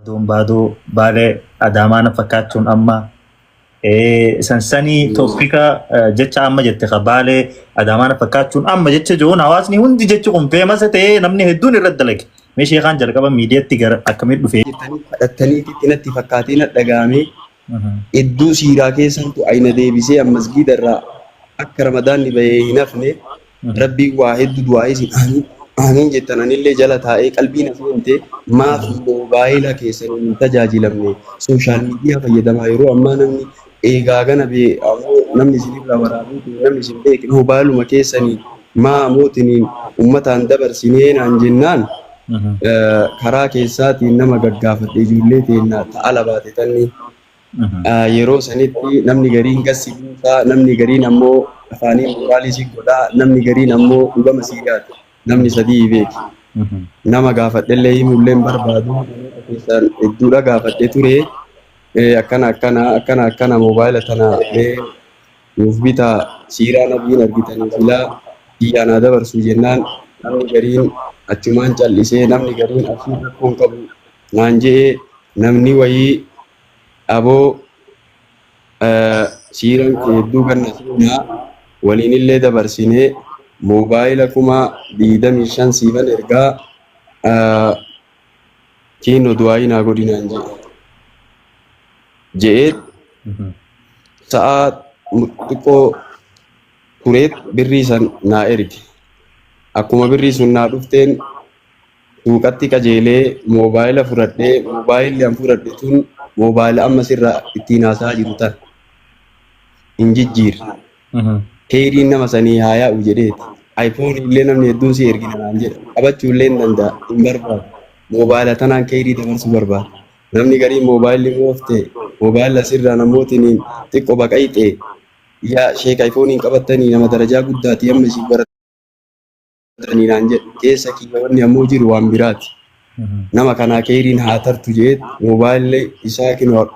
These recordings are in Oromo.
Aduun baaduu Baalee Adaamaa na fakkaachuun amma sansanii toppika jecha amma jette ka Baalee Adaamaa na fakkaachuun amma jecha jiruun hawaasni hundi jechi kun feemasa ta'ee namni hedduun irratti dalage. Mee sheekaan jalqaba miidiyaatti gara akkamitti dhufee? Jettanii kadhattaniititti natti fakkaatee na dhaga'amee hedduu siiraa keessantu ayna deebisee an masgiida irraa akka ramadaanni bahee hin hafne. Rabbiin waa heddu du'aa'ii isin aamiin aamiin jettan anillee jala taa'ee qalbii na seente. Maaf moobaayila keessaniin hin tajaajilamne? Sooshaal miidiyaa fayyadamaa. Yeroo ammaa namni eegaa gana bee ammoo namni isinirraa waraabee namni isin beekne moobaayiluma keessanii maa mootiniin ummataan dabarsinee naan jennaan, karaa keessaatiin nama gaggaafadhe, ijoollee teenna ta'ala baate tanni. Yeroo sanitti namni gariin gassi buusaa, namni gariin ammoo afaaniin mooraalii si godhaa, namni gariin ammoo dhugama sii yaada. Namni sadii beeki. Nama gaafadhellee himullee hin barbaadu. Namoota keessaan hedduudha gaafadhe ture. Akkana akkana akkana akkana, moobaayila tana mee nuuf bitaa, siiraa nabiin argitanii silaa biyyaa naa dabarsuu jennaan, namni gariin achumaan cal'isee, namni gariin abshiir rakkoon qabu naan je'ee, namni wayii aboo siiraan kee hedduu ganna seenaa waliinillee dabarsinee moobaayila 25,000 siifan ergaa, kiinno du'aayii naa godhi naan je'ee, sa'aa xiqqoo tureet birrii san naa erge. Akkuma birrii sun naa dhufteen suuqatti qajeelee moobaayila fudhadhee, moobaayilli an fudhadhe tun moobaayila amma sirraa ittiin haasa'aa jiru tan hin jijjiirre. Keeyriin nama sanii haa yaa'u jedheeti. iPhone illee namni hedduun si ergina naan jedha. Qabachuu illee hin danda'a. Hin barbaadu. Moobaayila tanaan keeyrii dabarsuu barbaada. Namni gariin moobaayilli moofte, moobaayila sirraa namootiin xiqqoo baqayxe, yaa sheek iPhone hin qabattanii nama darajaa guddaati amma isin baratanii naan jedhe. Keessa kiyya wanni ammoo jiru waan biraati. Nama kanaa keeyriin haa tartu jedhee moobaayilli isaa kinoo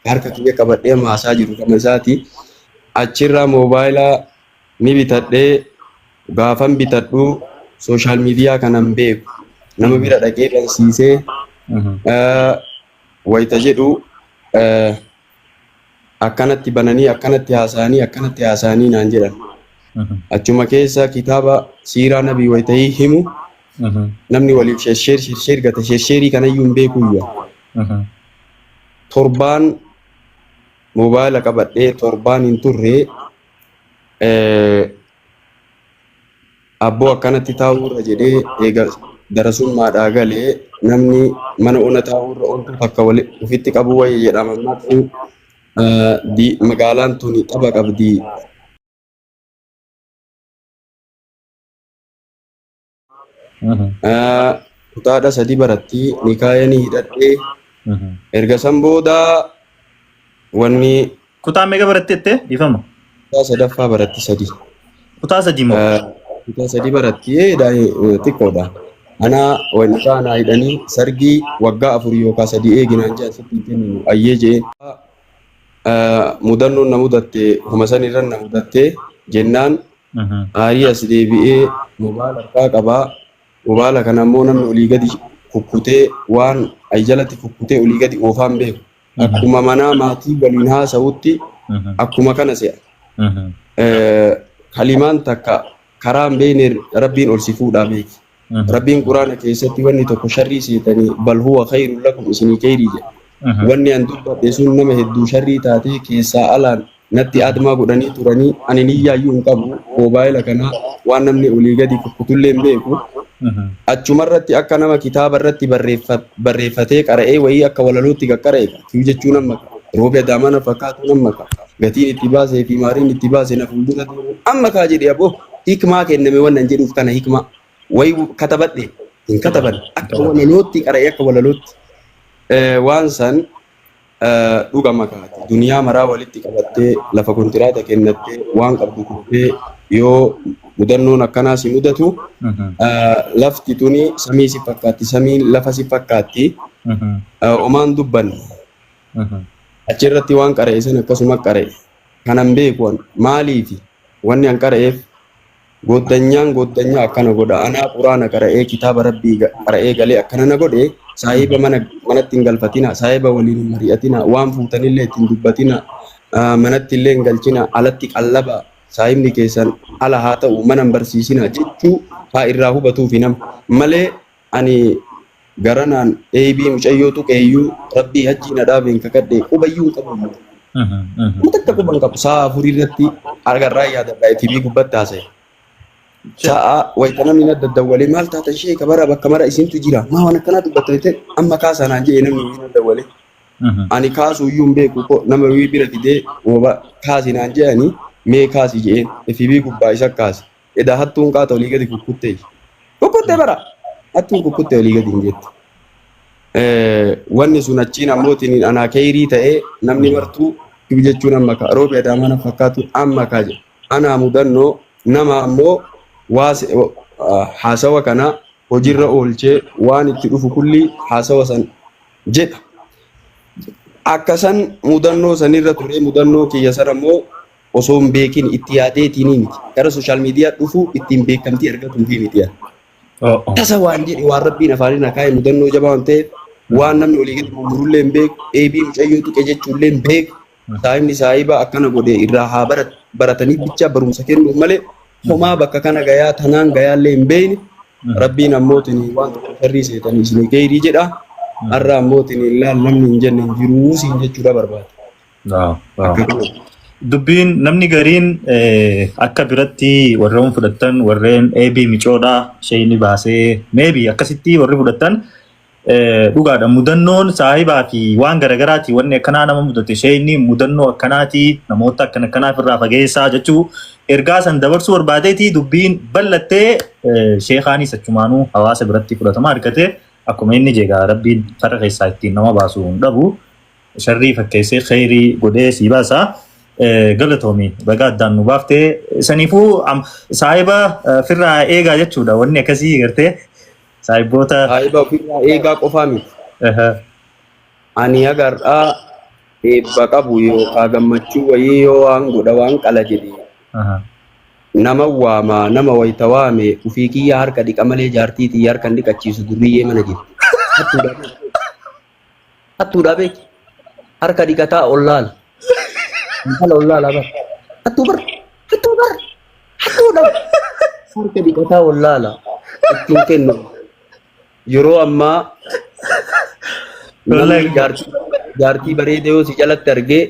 harka kiyya qabadhee amma haasaa jiru kama isaati. Achirraa moobaayila ni bitadhee, gaafan bitadhu social media kanan beeku. Nama bira dhaqee bansiisee wayita jedhu akkanatti bananii, akkanatti haasa'anii, akkanatti haasa'anii naan jedhan. Achuma keessa kitaaba siiraa nabii wayitayii himu namni waliif share share gata, share kanayyuu hin beekuyyuu. Torbaan moobaayila qabadhee torbaan hin turre, abboo akkanatti taa'uurra jedhee eega darasummaadhaa galee namni mana ona taa'uurra ontuu takka wali ofitti qabuu wayya jedhama. Ammaatu magaalaan tuni tapha qabdi. Kutaadha sadi baratti nikaaya ni hidhadhee erga san booda wanni Kutaa meeqa baratteette? Dhiifama. Kutaa sadaffaa baratti, sadi. Kutaa sadii moo? Kutaa sadi baratti, xiqqoodha. Ana wanni naa hidhanii sargii waggaa 4 yookaan 3 eeginaan jedhan, sitti hin kenninu ayyee jeen. Mudannoon na mudatte homa san irra na mudatte jennaan aarii as deebi'ee mobaala harkaa qabaa. Mobaala kana ammoo namni olii gadi kukkutee, waan ay jalatti kukkutee olii gadi oofaan beeku. Akkuma manaa maatii waliin haasa'utti akkuma kana se'a. Kalimaan takka karaa hin beekne Rabbiin ol si fuudhaa beeki. Rabbiin Quraana keessatti wanni tokko sharrii seetanii bal huwa khayrun lakum, isinii khayrii jedha. Wanni an dubbadhe sun nama hedduu sharrii taatee keessaa alaan natti admaa godhanii turanii, ani niyyaayyuu hin qabu, moobaayila kana waan namni olii gadi kukkutullee hin beeku. Achumarratti akka nama kitaaba irratti barreeffatee qara'ee wayii akka walalootti qaqqara'e kiyu jechuun amma roobi adaamaa na fakkaatu amma ka gatiin itti baasee fi maariin itti baase na fuuldura deemu amma kaa jedhe, aboo hikmaa kenname wannan jedhuuf kana hikmaa wayi katabadhe hin kataban, akka walalootti qara'ee akka walalootti waan san dhugama kaati. Duniyaa maraa walitti qabattee, lafa kontiraata kennattee, waan qabdu kuttee yoo mudannoon akkanaa si mudatu, lafti tuni samii si fakkaatti, samiin lafa si fakkaatti, omaan dubbanne. Achirratti waan qara'e san akkasuma qara'e. Kanan beeku an maaliifi wanni an qara'eef Gooddanyaan gooddanyaa akkana godha. Anaa quraana qara'ee kitaaba rabbii qara'ee galee akkana na godhe. Saahiba mana manatti hin galfatina. Saahiba waliin hin mari'atina. Waan fuutanillee ittiin dubbatina. Manatti illee hin galchina. Alatti qallaba. Saahibni keessan ala haa ta'u, mana hin barsiisina jechuu haa irraa hubatuufi nama. Malee ani garanaan eeybii mucayyoo tuqeeyyuu rabbii hajjii na dhaabeen kakadhe qubayyuu hin qabu. Nama takka quba hin qabu. Sa'a afurii irratti agarraa yaadadha FB gubbatti haasa'e. Sa'a wayita namni na daddawwalee maal taatan sheeka bara bakka mara isintu jira. Maa waan akkanaa dubbatta jettee amma kaasaa naan jedhe namni na daddawwalee. Ani kaasuu iyyuu hin beeku koo nama wii bira fidee woba kaasi naan jedhani mee kaasi jedheen FB gubbaa isa kaase. Edaa hattuun qaata olii gadi kukkuttee. Kukkuttee bara hattuun kukkuttee olii gadi hin jettu. Wanni sun achiin ammootiin anaa keeyrii ta'ee namni martuu jechuun amma kaa roobi adaamaa na fakkaatu amma kaa jedhe. Anaa mudannoo nama ammoo haasawa kana hojiirra oolchee waan itti dhufu kulli haasawa san jedha. Akka san mudannoo sanirra turee mudannoo kiyya san ammoo osoo hin beekin itti yaadeetiin miti. Gara social media dhufuu ittiin beekamtii argatuufi miti. Tasa waan jedhe waan rabbiin afaaniin akaa'e mudannoo jabaa waan ta'eef waan namni olii gadi murmurullee hin beeku, eebii mucayyoo tuqe jechuullee hin beeku. Saahibni saahiba akkana godhe irraa haa baratanii bicha barumsa kennuuf malee homaa bakka kana gayaa tanaan gayaallee hin beekne. Rabbiin ammootiin waan tokko sharrii seetanii isinii keeyrii jedha. Har'a ammootiin laal namni hin jenne hin jiruu siin jechuudha barbaada. Akka kana. Dubbiin namni gariin akka biratti warreen fudhattan warreen eebii micoodhaa isheen baasee maybe akkasitti warri fudhattan dhugaadha. Mudannoon saahibaa fi waan garagaraati wanni akkanaa nama mudate isheen mudannoo akkanaati namoota akkana akkanaaf irraa fageessaa jechuu ergaa san dabarsuu barbaadeeti dubbiin bal'attee sheekaanis achumaanuu hawaasa biratti fudhatama argate akkuma inni jeegaa rabbiin farra keessaa ittiin nama baasu hin dhabu. Sharrii fakkeessee kheyrii godhee sii baasa. Galatoomi baga addaan nu baaftee saniifuu saahiba firraa eegaa jechuudha wanni akkasii gartee saahiboota. Saahiba ofirraa eegaa qofaa miti. Ani agar'aa eebba qabu yookaan gammachuu wayii yoo waan godha waan qala jedhe nama waama nama wayita waame ufii kiyya harka dhiqa malee jaartii tiyya harka hin dhiqachiisu durriyyee mana jirti. Hattuudhaa beeki. Harka dhiqataa ollaala. Intala ollaala bar. Hattuu bar. Hattuu bar. Hattuudha. Harka dhiqataa ollaala. Ittiin kennu. Yeroo ammaa namni jaartii bareeda yoo si jalatti argee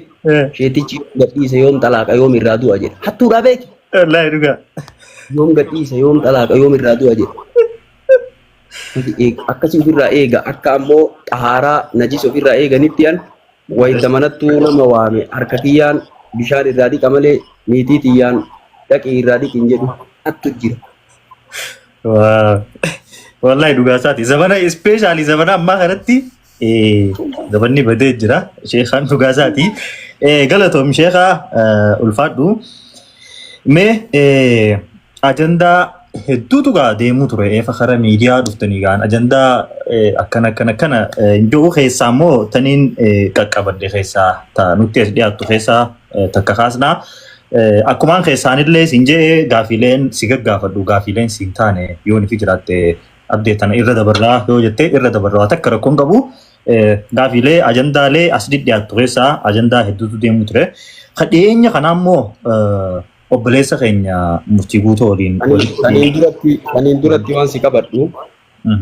sheetichi yoom gadhiise yoom xalaaqa yoom irraa du'a jedha. Hattuudhaa beeki. Wallaahi dhugaa. Yoom gadhiise yoom xalaaqa yoom irraa du'a jedha. Akkasii ofirraa eega akka ammoo xahaaraa najis ofirraa eeganitti an wayita manattuu nama waame harka kiyyaan bishaan irraa dhiqa malee niitii tiyyaan dhaqii irraa dhiqi hin jedhu hattu jira. Wallahi dhugaa isaati. Zabana ispeeshaalii zabana ammaa kanatti zabanni badee jira. Sheekaan dhugaa isaati. Galatoom sheekaa ulfaadhu. Mee ajandaa hedduutu gaa deemuu ture eefa kara miidiyaa dhuftanii gaan ajandaa akkana akkana akkana jiru keessaa immoo taniin qaqqabadde keessaa ta nutti as dhiyaattu keessaa takka kaasnaa. Akkumaan keessaanillee siin je'e gaafiileen si gaggaafadhu gaafiileen siin taane yoo nifi jiraatte abdee tana irra dabarraa yoo jette irra dabarraa takka rakkoon qabu. Gaafiilee ajandaalee as dhidhiyaattu keessaa ajandaa hedduutu deemuu ture. Ka dhiyeenya kanaa immoo obboleessa keenya murtii guutuu waliin Aniin duratti waan si qabadhu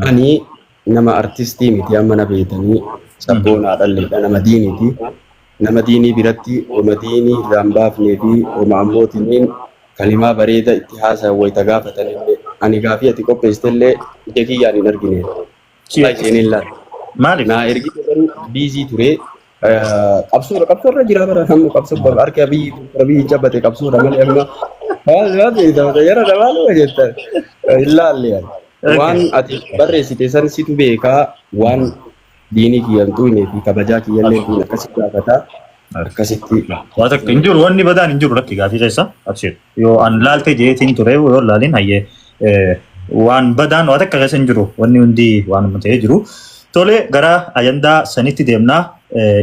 ani nama artistii miti amma na beetanii sabboonaa dhalleedha nama diiniiti. Nama diinii biratti oma diinii irraa hin baafnee fi oma ammootiniin kalimaa bareeda itti haasayan wayita gaafatanillee ani gaafii ati qopheessitellee ija kiyyaan hin argine. Wallahi seeneen laal. Maaliif? Naa ergite garuu biizii ture. Qabsoodha qabsoorra jira bara namni qabsoo bara harki abiyyi abiyyi cabate qabsoodha malee amma maal maal beekta yara namaa nama jettan hin laalle ani. Waan ati barreessite san situ beekaa waan diinii kiyya hin xuqnee fi kabajaa kiyyallee hin xuqne akkasitti gaafataa akkasitti. Waa takka hin jiru wanni badaan hin jiru lakki gaafii keessa abshir yoo an laalte jeetiin ture yoo laalin hayyee waan badaan waa takka keessa hin jiru wanni hundi waanuma ta'ee jiru. Tole, gara ajandaa sanitti deemnaa.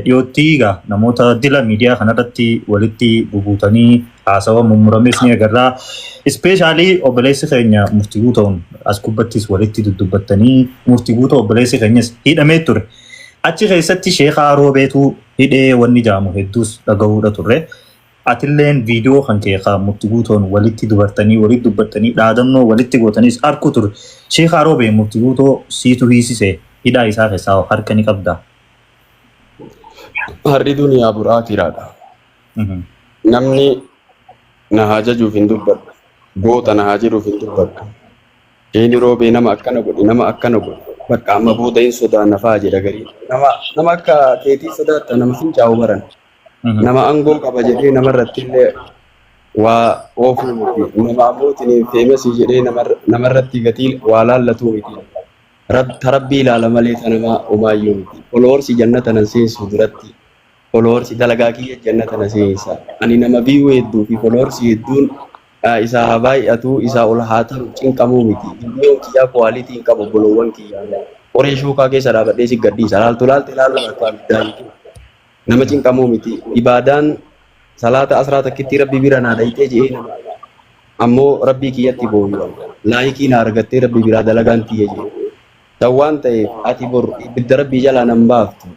Dhiyootti egaa namoota dila miidiyaa kanarratti walitti bubuutanii haasawa mummurames ni agarraa. Especially obboleessi keenya Muftii Guutoon as gubbattis walitti dudubbattanii, Muftii Guutoo obboleessi keenyas hidhamee ture. Achi keessatti Sheekaa Roobeetu hidhee wanni jaamu hedduus dhagahuudha turre. Atilleen viidiyoo kan kee kan Muftii Guutoon walitti dubartanii, walitti dubbattanii, dhaadannoo walitti gootanis arku ture. Sheekaa Roobee Muftii Guutoo siitu hiisise, hidhaa isaa keessaa harka ni qabda? Har'i duniyaa buraa kiraadha. Namni na haa jajuuf hin dubbadhu. Goota na haa jedhuuf hin dubbadhu. Sheeni Roobee nama akkana godhe, nama akkana godhe. Bakka amma booda hin sodaanna fa'aa jedha garii. Nama akka keetii sodaatta, nama fincaa'u baran. Nama aangoo qaba jedhee namarratti illee waa oofuu miti. Nama ammootiin famous jedhee namarratti gatii waa laallatuu miti. Ta Rabbii ilaala malee ta namaa homaayyuu miti. Followers jannata nan seensu duratti. Followers dalagaa kiyya jannata na seensa. Ani nama view hedduu fi followers hedduun isaa haa baay'atu, isaa ol haa ta'u cinqamuu miti. Viidiyoon kiyyaa quality hin qabu, obboloowwan kiyyaa. Qoree shookaa keessa dhaabadhee si gadhiisa. Laaltu laalte laaluu akka abiddaa jechuudha. Nama cinqamuu miti. Ibaadaan salaata asraa takkitti Rabbi bira naa dhayxee je'ee nama ammoo Rabbii kiyyatti booyu. Like naa argattee Rabbi biraa dalagaan tiyya jee. Tan waan ta'eef ati bor ibidda Rabbii jalaa nan baaftu.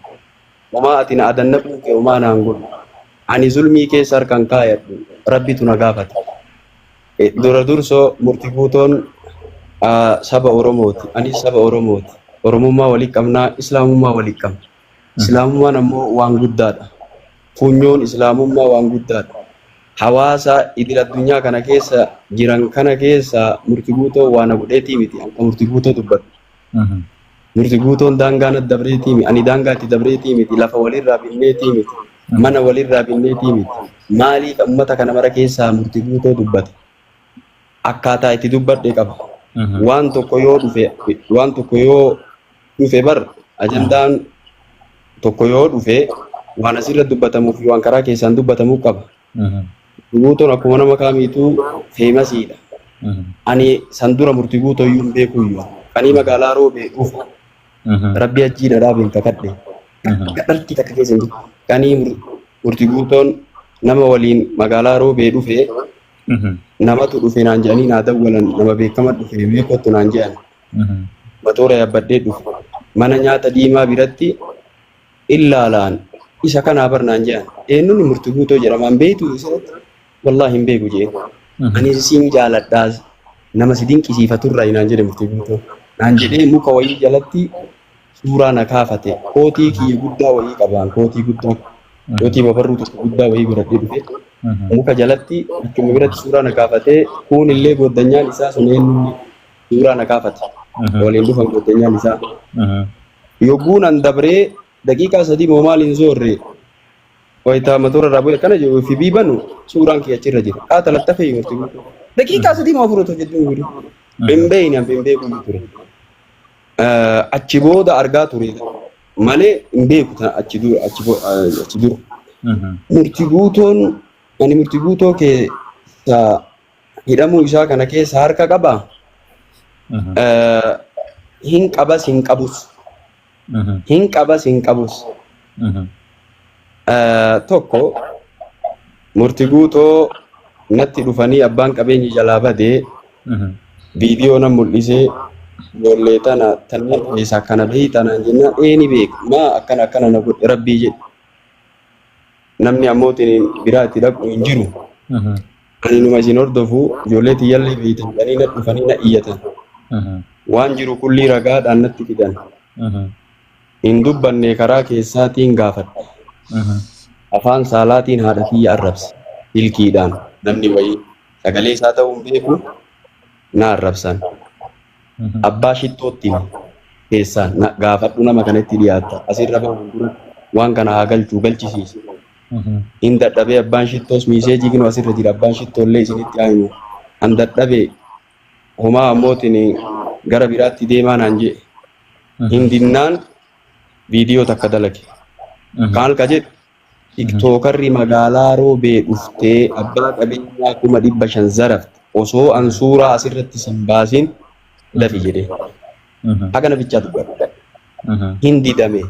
Homaa ati na adannaquu kee homaa naan godhu. Ani zulmii keessa harkan kaayadhu. Rabbitu na gaafata. Dura dursoo Murti Guutoon saba Oromooti. Anis saba Oromooti. Oromummaa walii qabnaa, Islaamummaa walii qabna. Islaamummaan ammoo waan guddaadha. Funyoon Islaamummaa waan guddaadha. Hawaasa idil addunyaa kana keessa jiran kana keessa Murti Guutoo waa na godheetii miti. Akka Murti Guutoo dubbadhu. Murti Guutoon daangaa na dabreetii miti. Ani daangaa itti dabreetii miti. Lafa walirraa binneetii miti. Mana walirraa binneetii miti. Maaliif ummata kana mara keessaa Murti Guutoo dubbate? Akkaataa itti dubbadhe qaba. Waan tokko yoo dhufe bar, ajandaan tokko yoo dhufe, waan asirra dubbatamuu fi waan karaa keessaan dubbatamuu qaba. Guutoon akkuma nama kamiituu famousiidha. Ani san dura Murtii Guutoo iyyuu hin beeku iyyuu. Kanii magaalaa Roobee dhufu Rabbi ajjiidha dhaabeen kakadhe. Dhalti takka keessa hin jiru. Kanii Murtii Guutoon nama waliin magaalaa Roobee dhufe, namatu dhufe naan jedhanii naa dawwalan, nama beekama dhufe beekottu naan jedhan. Matoora yaabbadhee dhufe. Mana nyaata diimaa biratti illaalaan isa kanaa bar naan jedhan. Eenyuun Murtii Guutoo jedhamaan beektu isatti? Wallaahi hin beeku jeen. Ani siin jaaladhaas, nama si dinqisiifaturraa naan jedhe Murtii Guutoo. Naan jedhee muka wayii jalatti suuraa na kaafate. Kootii kiyya guddaa wayii qabaan, kootii guddaa. Kootii babarruu tokko guddaa wayii godhadhee dhufe. Muka jalatti achuma biratti suuraa na kaafatee, kuun illee gooddanyaan isaa sun eenyuun suuraa na kaafate. Waliin dhufan gooddanyaan isaa. Yogguu nan dabree daqiiqaa 3 moo maal hin zoorre, wayitaa matoora irraa bu'e akkana jiru fi banu suuraan kiyya achirra jira. Haa talattafee Murtii Guutuu. Daqiiqaa 3 moo 4 otoo jechuun jiru. Hin beekne, hin beeku ture. Achi booda argaa ture malee hin beeku achi dura, achi dura. Murtii Guutoon, ani Murtii Guutoo keessa hidhamuu isaa kana keessa harka qabaa? Hin qabas, hin qabus. Hin qabas, hin qabus. Tokko, Murtii Guutoo natti dhufanii abbaan qabeenyi jalaa badee viidiyoo nan mul'isee, ijoollee tana tanneen keessaa kana beeyta naan jennaan, ee ni beeka, maa akkana akkana na godhe Rabbii jedhe. Namni ammootiin biraa itti dhaqu hin jiru. Ani numa isin hordofu, ijoollee tiyyallee beeytan jedhanii na dhufanii na iyyatan. Waan jiru kullii ragaadhaan natti fidan. Hin dubbanne, karaa keessaatiin gaafadhe. Afaan saalaatiin haadha tiyya arrabse. Silkiidhaan namni wayii sagalee isaa ta'uu hin beeku na arrabsan. Abbaa shittootti hime keessaan na gaafadhu, nama kanatti dhiyaatta, asirra bahuun dura waan kana haa galchuu galchisiise. Hin dadhabee, abbaan shittoos message kinoo asirra jira, abbaan shittoo illee isinitti haa himu. An dadhabee homaa ammootiin gara biraatti deemaa naan jedhe. Hin dinnaan viidiyoo takka dalage. Maal ka jedhu, "Tiktookarri magaalaa Roobee dhuftee abbaa qabeenyaa 500,000 zarafte, osoo an suuraa asirratti sin baasin dafi" jedhee. Haga nabichaa dubbadha. Hin didame.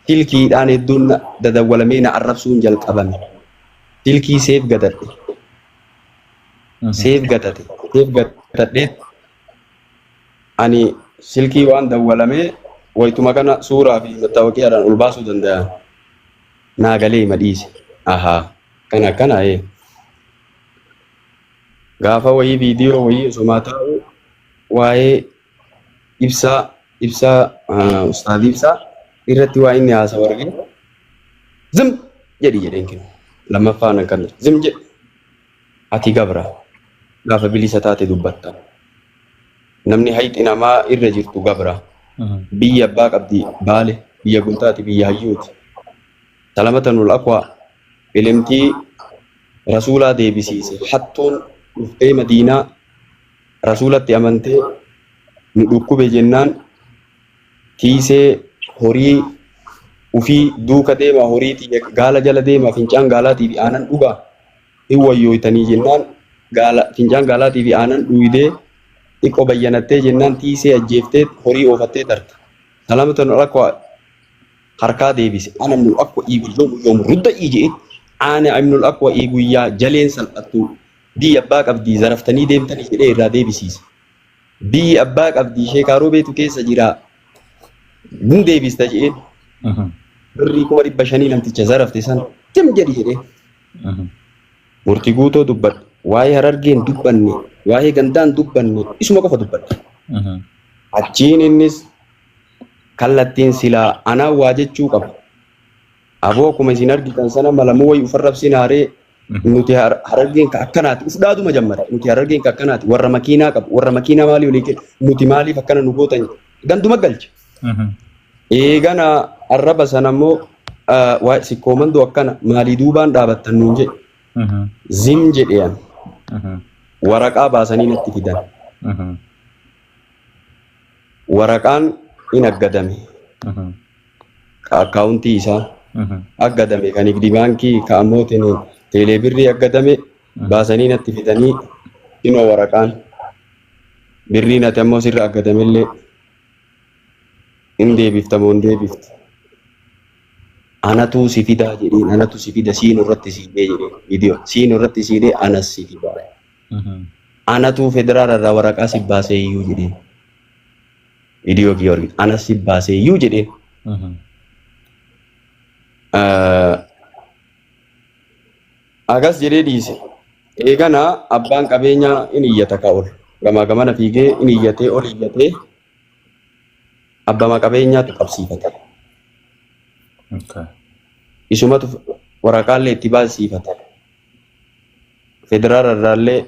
Silkiidhaan hedduun na dadawwalamee na arrabsuun jalqabame. Silkii save gadadhe. Save gatate. Save gatadhee ani silkii waan dawwalamee wayituma kana suuraa fi mattaawaqiyaadhaan ol baasuu danda'a. Naa galee ma dhiise. Ahaa. Kana akkana ee. Gaafa wayii viidiyoo wayii osomaa taa'u waa'ee ibsaa ibsaa ustaaz ibsaa irratti waa inni haasawu argee zim jedhi jedheen kennu. Lammaffaan akkana zim jedhi. Ati gabra gaafa bilisa taate dubbatta. Namni hayxi namaa irra jirtu gabra. Biyya abbaa qabdi baale biyya guntaati biyya hayyuuti. Salamata nul akwaa ilimtii rasuulaa deebisiise hattuun dhuftee madiinaa rasuulatti amantee nu dhukkube jennaan tiisee horii ufii duuka deema horii tiyya gaala jala deema fincaan gaalaatii fi aanan dhugaa hin wayyooytanii jennaan gaala fincaan gaalaatii fi aanan dhuydee xiqqoo bayyanattee jennaan tiisee ajjeeftee horii oofattee tarte. Salamata nul akwaa harkaa deebise. Ana ibnul akwa yoomu yoomu rudda jedhe. Ana ibnul akwa guyyaa jaleen salphattu biyya abbaa qabdii zaraftanii deemtanii jedhee irraa deebisiise. Biyyi abbaa qabdii sheekaa roobeetu keessa jira. Hin deebista jedheen. Birrii 500,000 namticha zarafte san tim jedhi jedhee. Murtii guutoo dubbadhe. Waa'ee harargeen dubbanne. Waa'ee gandaan dubbanne. Isuma qofa dubbadhe. Achiin innis kallattiin silaa anaan waa jechuu qaba. Aboo akkuma isin argitan sana malamuu wayii ufarrabsiin haaree nuti harargeen ka akkanaati uf dhaaduma jammare nuti harargeen ka akkanaati warra makiinaa qabu warra makiinaa maalii olii kennu nuti maaliif akkana nu gootan ganduma galche. Eegana arraba sana immoo waa sikkoomandoo akkana maalii duubaan dhaabattan nuun jedhe zim jedhe an waraqaa baasanii natti fidan. Waraqaan in aggadame. Akkaawuntii isaa aggadame kan nigdi baankii ka ammootiin teeleebirrii aggadame baasanii natti fidanii inoo waraqaan birriin ati ammoo sirra aggadamellee in deebiftamoo hin deebiftu. Anatu si fidaa jedheen anatu si fida siin irratti siidhee jedheen viidiyoo siin irratti siidhee anas si fidaa. Anatu federaala irraa waraqaa si baasee iyyuu jedheen. Viidiyoo kiyya argite anas si baasee iyyuu jedheen. Agas jedhee dhiise. Eegana abbaan qabeenyaa in iyyata ka ol. Gamaa gamana fiigee in iyyatee ol iyyatee abbama qabeenyaatu qabsiifate. Isumatu waraqaallee itti baasiifate. Federaala irraallee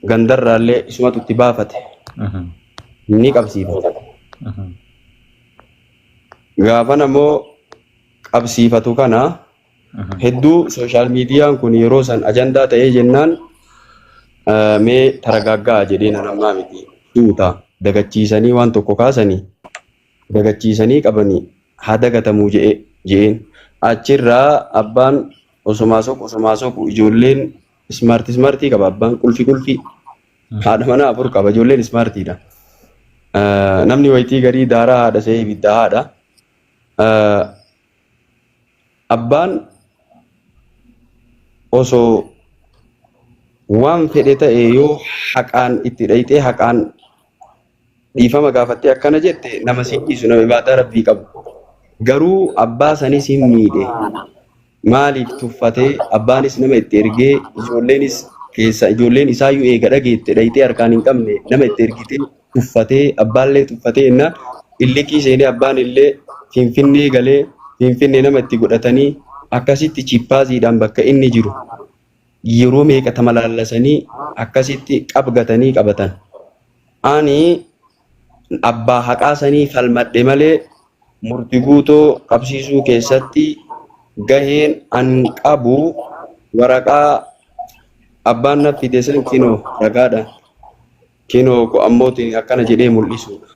gandarraallee isumatu itti baafate. Ni qabsiifate. Gaafa namoo qabsiifatu kana hedduu sooshaal miidiyaan kun yeroo san ajandaa ta'ee jennaan mee taragaaggaa jedhee nan ammaa miti duuta dagachiisanii waan tokko kaasanii dagachiisanii qabanii haa dagatamuu je'een achirraa abbaan osomaa soqu osomaa soqu ijoolleen ismaarti ismaartii qaba abbaan qulfi qulfi haadha manaa afur qaba ijoolleen ismaartiidha. Namni wayitii garii daaraa haadha se'ee ibidda haadha. Abbaan osoo waan fedhe ta'e yoo haqaan itti dhayxee haqaan dhiifama gaafattee akkana jette nama si dhiisu nama ibaadaa rabbii qabu. Garuu abbaa sanis hin miidhe. Maaliif tuffatee abbaanis nama itti ergee ijoolleenis keessa ijoolleen isaayyuu eega dhageette dhayxee harkaan hin qabne nama itti ergitee tuffatee abbaallee tuffatee innaa illikii seenee abbaan illee finfinnee galee finfinnee nama itti godhatanii akkasitti chippaaziidhaan bakka inni jiru yeroo meeqa tamalaallasanii akkasitti qabgatanii qabatan. Ani abbaa haqaa sanii falmadhe malee murti guutoo qabsiisuu keessatti gaheen an qabu waraqaa abbaan na fide san kinoo ragaadha. Kinoo ko ammootiin akkana jedhee mul'isuudha.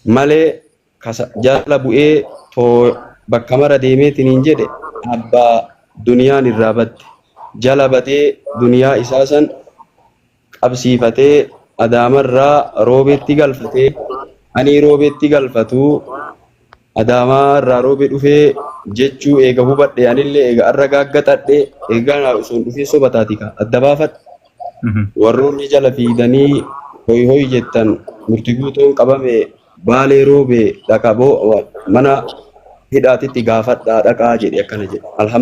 Malee kasa jala bu'ee too bakka mara deemeetiin hin jedhe abbaa duniyaan irraa badde. Jala badee duniyaa isaa san qabsiifatee adaamarraa roobeetti galfatee Ani roobeetti galfatu Adaamaa irraa roobe dhufee jechuu eega hubadhe anillee eega arra gaaggaxadhe eegaa naa osoo hin dhufin soba taati ka adda baafadhe. Warroonni jala fiidanii hoy hoy jettan murti guutoon qabame baalee roobe dhaqa boo mana hidhaatitti gaafadhaa dhaqaa jedhe akkana jedhe. Alhamdulillah.